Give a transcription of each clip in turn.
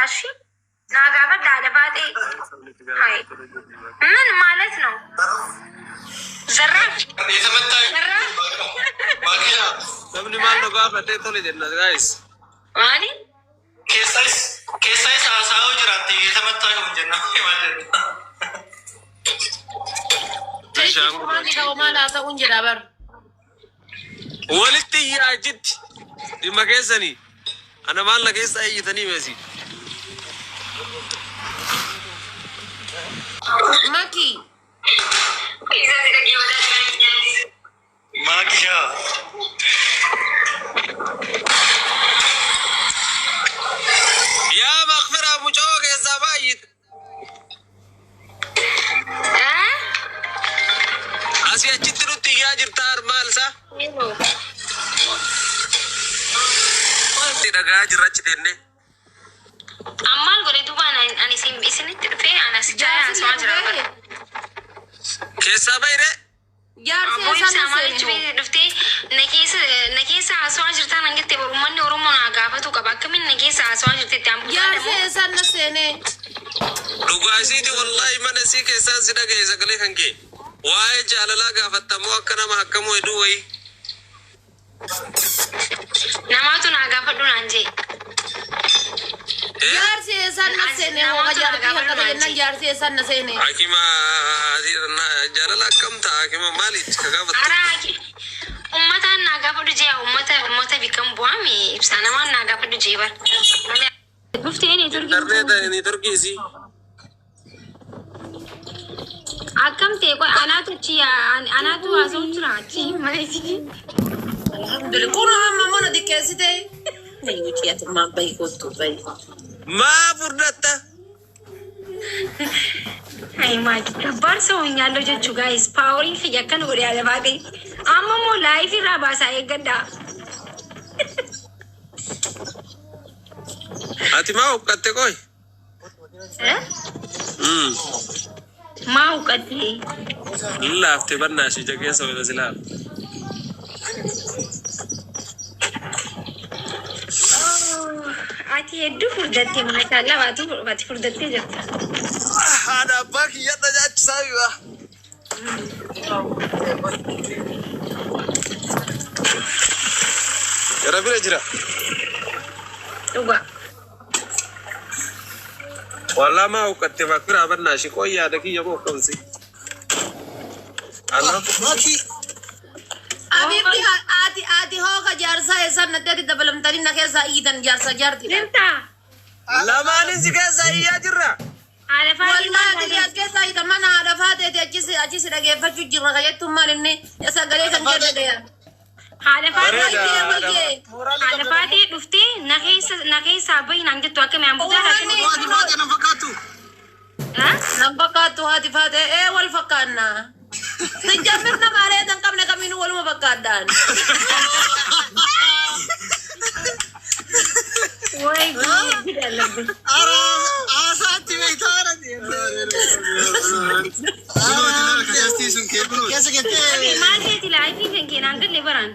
እሺ ና gaafadha haadha faatee. Hai. ምን ማለት ነው? ዘራፍ ዘራፍ። Namni maal nu gaafatee tole jenna guys. Maali? Keessaa haasa'aa jiraatti የተመታ ይሁን jenna maal jenna. Bishaan Maali ta'u maal haa ta'uun jedha bar. Walitti iyyaa achitti dhimma keessanii ana maal na keessa iyyitanii meesi. Maki. Maakishaa. Yaa makfiraa mucoo keessaa baay'ite. Asii achitti nutti iyyaa jirta maal isaa? Wanti dhagaa jirra achi deemnee. Ammaal godhe duuba ani isinitti dhufee ana si jala haasawaa jira bara. Keessaa bayre. Jaarsi Abboo eessaan ibsaa na maal seene hoo? jechuun dhuftee na keessa haasawaa jirtaan an jette bar uummanni Oromoo naa gaafatu qaba. Akkamiin na keessa haasawaa jirtetti an butaa Jaarsi deemu. eessaan na seene? Dhugaa isiiti wallaahi mana isii keessaan si dhagaye sagalee kan kee. Waa'ee jaalalaa gaafattamoo akka nama akkamuu heduu wayii. Namaatu naa gaafadhu naan jee. Jaarsi eessaan na seene hoo? Ka jaartii akkana jennaan jaarsi eessaan na seene? Hakima jaalala akkam ta'a hakima maaliif ka gaafattu? Ara uummataan naa gaafadhu jee uummata bikkan bu'aami ibsaa namaan naa gaafadhu jee bar. Dhuftee neetworkiin Intarneeta neetworkii isii. Akkam ta'e qoy anaatu achi anaatu haasa'u jira achi mana isii. Alhamdulillah. Kun hamma mana xiqqeessite. Wucii ati maal bahi kottu bahi. Maa furdatta? Ay maaki kabbaar ሰው ሆኛለሁ jechuu guys poweriin kiyya akkana godhe yaada baatee amma immoo live irraa baasaa eeggadhaa. Ati maa huqqatte qoy? Maa huqqatte? Laafte bannaa ishee keessa wala si laala. Ati hedduu furdatte maashaallah baatu ati furdattee jirta. Haadha abbaa kiyyadha nyaachisaa bifa. Gara bira jira. Dhugaa. Wallaa maa huqqatte bakkiraa bannaa ishee qoy yaada kiyya moo akkamsi? Maki. Abiibti ati ati hoo ka jaarsaa eessaan natti ati dabalamtanii na keessaa iyyitan jaarsa jaartidha. Jirta. Lamaanin si keessa iyyaa jirra. Haadha faatee maal Wallaahi taate? as keessaa iyyitan mana haadha faateeti achis achis dhageeffachuu jirra ka jettuun maal inni sagalee kan kee dhagaya. Haadha faatee Bareeda. Wayyee wayyee. Haadha faatee dhuftee na keessaa bahi naan jettu akkami an butaa Uummanni Haati faate na fakkaattu. Nan fakkaattu haati faatee ee wal fakkaanna. Sijjammir nama areeda hin qabne kamiinuu waluma fakkaadhaan. Way guddaa labbe. Haasaatti beektaa. Keessa keettee. Maal keeti live kan kee naan galle baraan.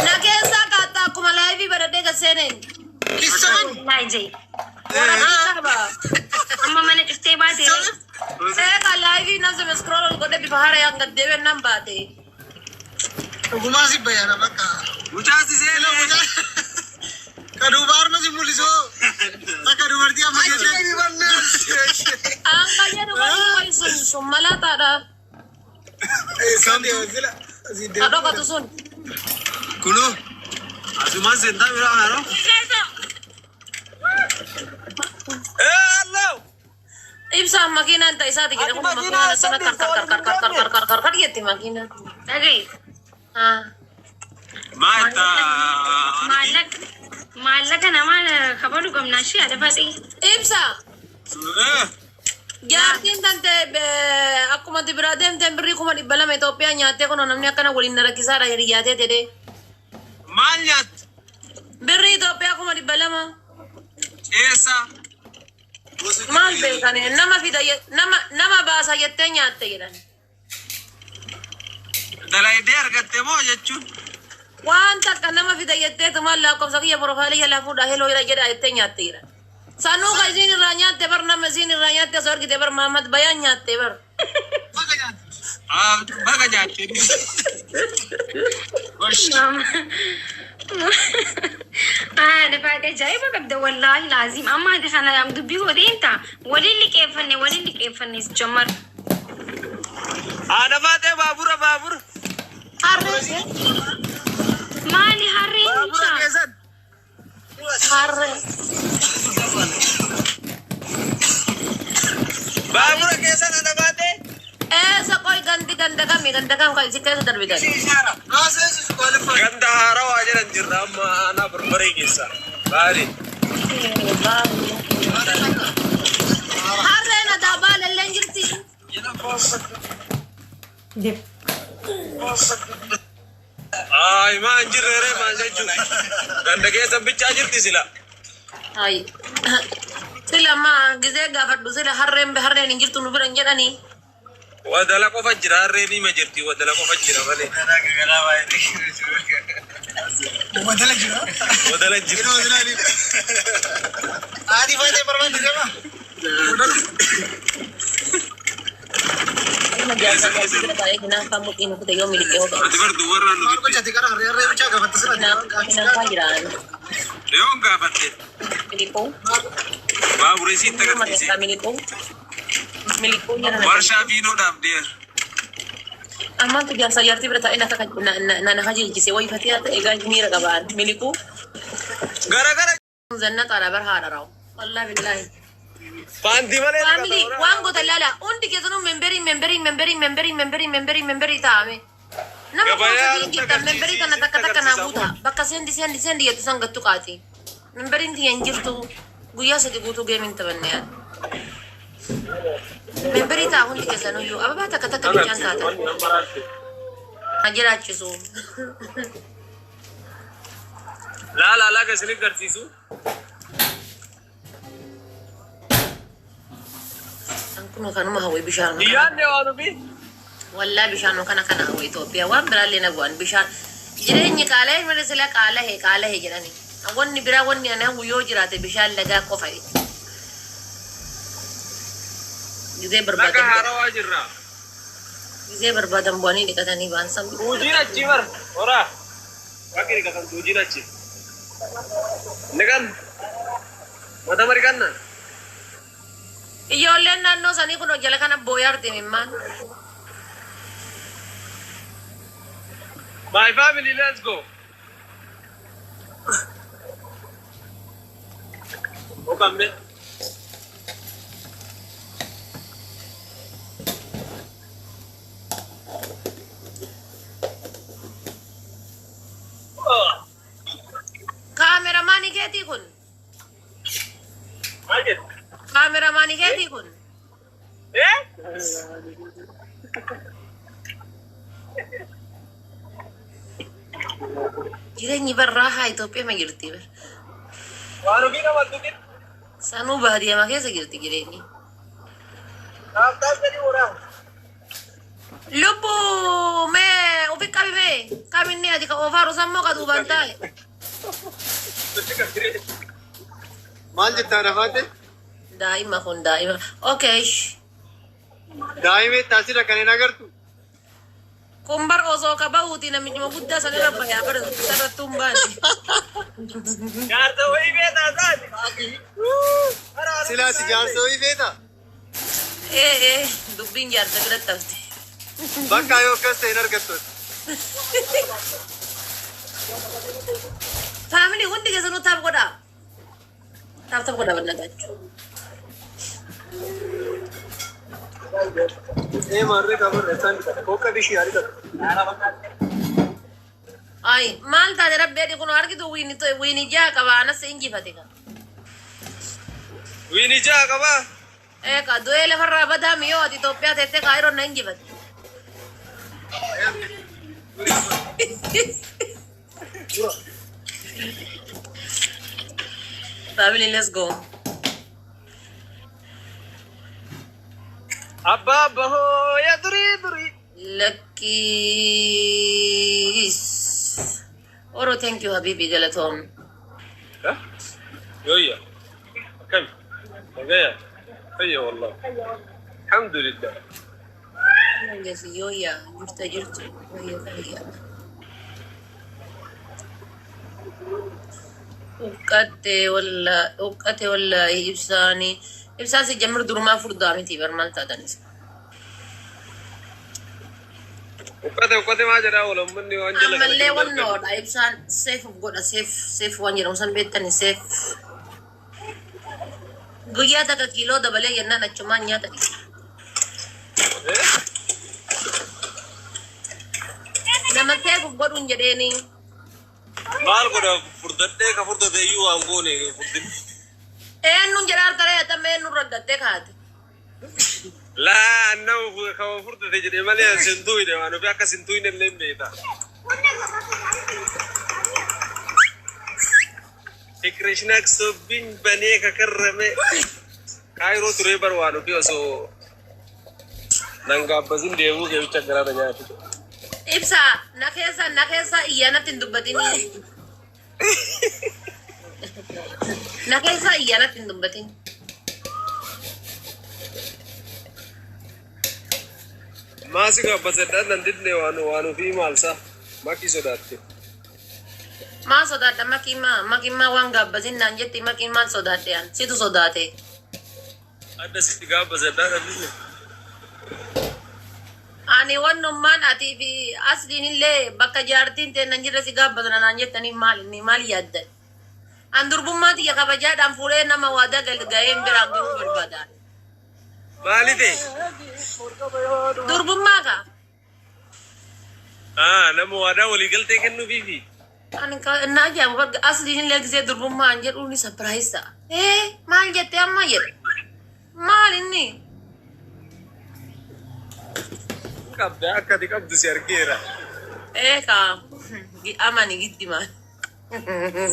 Na keessaa kaattaa akkuma live baradhee gad seeneen. Wallaahi jee. Waraqaa qaba. Amma mana cuftee baatee. Ee ka live namsa scroll ol godhee bifa haaraan gad deebi'een nan baate. Dhugumaa si bayyana bakka. Mucaa si seenee. Ka duuba harma si mul'isu. Akka dubartii amma keessatti. Aan kan jedhu wayii sun sun malaataadha. Ka dhokatu sun. Kunoo. Asumaan seentaa biraa haaroo. Ee Allah! Ibsaan makiinaan ta'e isaati jedhe kun makiinaan akkana kar kar kar kar kar kar kar kar kar jetti makiinaan. Dhagaye. Haa. Maa itti Maallaqa namaa kabaluu qabna ishee haadha faatee. Ibsa. Jaartiin tante akkuma ati biraa deemteen birrii 200,000 Itoophiyaa nyaattee kun namni akkana waliin na rakkisaadha hiriyaatee jedhee. Maal nyaatti? Birrii Itoophiyaa 200,000. Eessa? Maal beekani nama fida nama baasa jettee nyaatte jedhan. Dalaydee argatte moo jechuun? Waan takka nama fida jetteetu maal lakkoofsa kiyya profile jalaa fuudhaa hello jedha jettee nyaatte jedhan. Sanuu ka isiin irraa nyaatte bar, nama isiin irraa nyaatte osoo argite bar, Mahammad Bayaan nyaatte bar. Baga nyaatte. Gosh. Haadha Faaxee ajaa'iba qabda, wallaahi laazim. Amma ati kana dubbii godheenta waliin liqeeffanne, waliin liqeeffanne jammar. Haadha Faaxee, baabura, baabura. Harree. Maali harreen? Baabura Mucaa. keessan. Harree. Baabura keessan, haadha Faaxee. Eessa qoy, gandi ganda kami, ganda kam kan isin keessa darbitan? Ganda haarawaa jedhan jirra amma, aanaa Barbaree keessa. Baali. Harreen adaabaa lelleen jirti. Ay, maa hin jirre ree, maal jechuun? Ganda keessa bichaa jirti sila. Ay. Sila ma gisee gaafadhu, sila harreen harreen hin jirtu nu bira hin jedhanii. Wadala qofa jira, harreen hima jirti, wadala qofa jira malee. Wadala jira. Wadala jira. Haati Faaxee barbaadde jama. Nama jaarsa jaarsi bira taa'ee hinaaffaa mudhiin kute yoo miliqee hoo. Ati bar dubarraa nu Maal bitte. gochati gara harree harree bichaa gaafatte sila. Hinaaffaa jiraan. Yoon gaafatte. Miliquu. Baabura isiitti agarsiise. Miliquu. Miliquu jedhama. Warshaa fiinoodhaaf deer. Ammaantu jaarsa jaartii bira taa'ee na kajeelchise wayifatee haa ta'e egaa miira qabaan miliquu. Gara gara. Zannaxaadha bar haadha raa'u. Wallaahi billaahi. Paantii malee. Family, waan goota laala, hundi keessanuu memberii memberii memberii memberii memberii memberii memberii taa'ame. Nama kuma Gabayaa sadii jirtan, memberii kana takka takka naa guuta. Bakka send send send jettu san gattu qaati. Memberiin tiyya hin jirtu, guyyaa 3 guutuu geemiin taphanne yaada. Memberii ta'a hundi keessanuyyuu, ababaa takka takka bichaan taatan. Na jiraachisu. Laala laga isin agarsiisu. Kun kanuma hawwii bishaan. Yaadne waan ofii. Wallaa bishaan kana kana hawwa Itoophiyaa, waan biraallee na bu'an bishaan. Jireenyi qaala'ee malee sila qaalahe qaalahe jedhani. Wanni biraa wanni ani hawwu yoo jiraate bishaan lagaa qofa jechuudha. Gizee Laga barbaadan haarawaa jirra. Gizee barbaadan bu'anii dhiqatanii ba'an sabni. Tuujiin achi bar. Horaa. Bakki dhiqatan tuujiin achi. Niqan. Mata mariqanna. Ijoolleen naannoo sanii kun jala kana booyaarti mimmaan. My family, let's go. Okamne. Kaameramaanii keetii kun. Maal jedhu? Kaameramaanii keetii kun. Eh? Jireenyi barraa haa Itoophiyaa ma jirti bar. Waan ofii qabattu qi. Sanuu baadiyyaa keessa jirti jireenyi. Taaftaaf jedhi horaa. Lubbuu mee ufi qabi, mee qaminni ati ka oofaaru sammoo ka duubaan taa'e. Maal jettaa rafaate? Daa'ima kun daa'ima. Okay. Daa'imee taasisa kan hin agartu. Kun bar osoo ka bahuuti namichuma guddaa sanirra bayaa bara sarrattuu hin baane. Jaarsa wayii beekaa taate. Silaasi jaarsa wayii feeta. Ee ee, dubbiin jaarsa biratti hafte. Bakka yoo akkas ta'e hin argattu. Family, hundi keessanuu tap godhaa. Tap tap godhaa bannataachuu. Ee, maarree qabarra isaan bitata. Kokka bishii yaali qaba. Ay, maal taate rabbi, kun argitu wiini wiini jaha qaba, anas injifate ka. Wiini jaha qabaa. Ee ka du'ee lafarraa badaa miyoo ati Itoophiyaa teettee Kaayiroon na injifate. Family, let's go. Abbaa bahoo yaa durii durii. Lakkiis. Oro, thank you habibi, galatoom. Yooyya. Akkami? Nagaya. Fayya wallah. Alhamdulillah. Yoo yaa jirta jirtu. Fayya fayya. Uqqatte walla uqqate wallaahi ibsaanii. Ibsaan si jammir durumaa furdaa miti bar maal taatanis. Uqqate uqqate maa jedhaa oola uummanni waan jala kana Ammallee jiru argatu. wannoodha ibsaan seef of godha seef seef waan jedhamu san beektani seef. Guyyaa takka kiiloo dabalee jennaan achumaan nyaata dhiisa. Eh? Nama seef of godhuun jedheeni. Maal godha furdadhee ka furdate iyyuu waan goone furdin. Eenyuun jedhaa harka ree'atame eenyuun raggattee kaate. Laa nama kama furdate jedhee malee an sin tuyne waan ofii akka sin tuyne illee hin beekta. Fikirishnak sobbin banee kakarrame. Kaayiroo turee bar waan ofii osoo nan gaabbasin deemuu keebicha garaana nyaatu. Ibsa na keessa na keessa iyyaanatti hin dubbatini. Na keessa iyyaanatti hin dubbatin. Maasi gaabbasadhaan nan didne waan waan ofii maalsa makii sodaatte. Maa sodaadha makiimaa makiimaa waan gaabbasin naan jetti makiimaan sodaadhe an situ sodaate. Adda si gaabbasadhaan nan didne. Ani wannummaan ati fi asliin illee bakka jaartiin ta'e nan jirre si gaabbatan naan jettanii maal inni maal yaaddan? An durbummaa tiyya kabajaadhaan fuudhee nama waadaa ga'een biraan gahuu barbaada. Maali ta'e? Durbummaa kaa? Ah, nama waadaa walii galtee kennuufiifi. Ani na ajaa'ibu bakka asliin illee gisee durbummaa an jedhuun surprise ta'a. Ee maal jettee amma jedhe? Maal inni? Qabda akka ati qabdu si argeera. Ee kaa amani giddi maal?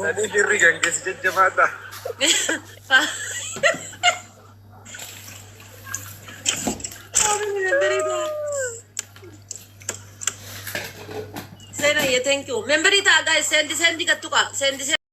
Sadii firri kan keessa jajjabaadha. Sena, yeah, thank you. Member ita guys, send send kattuka, send send.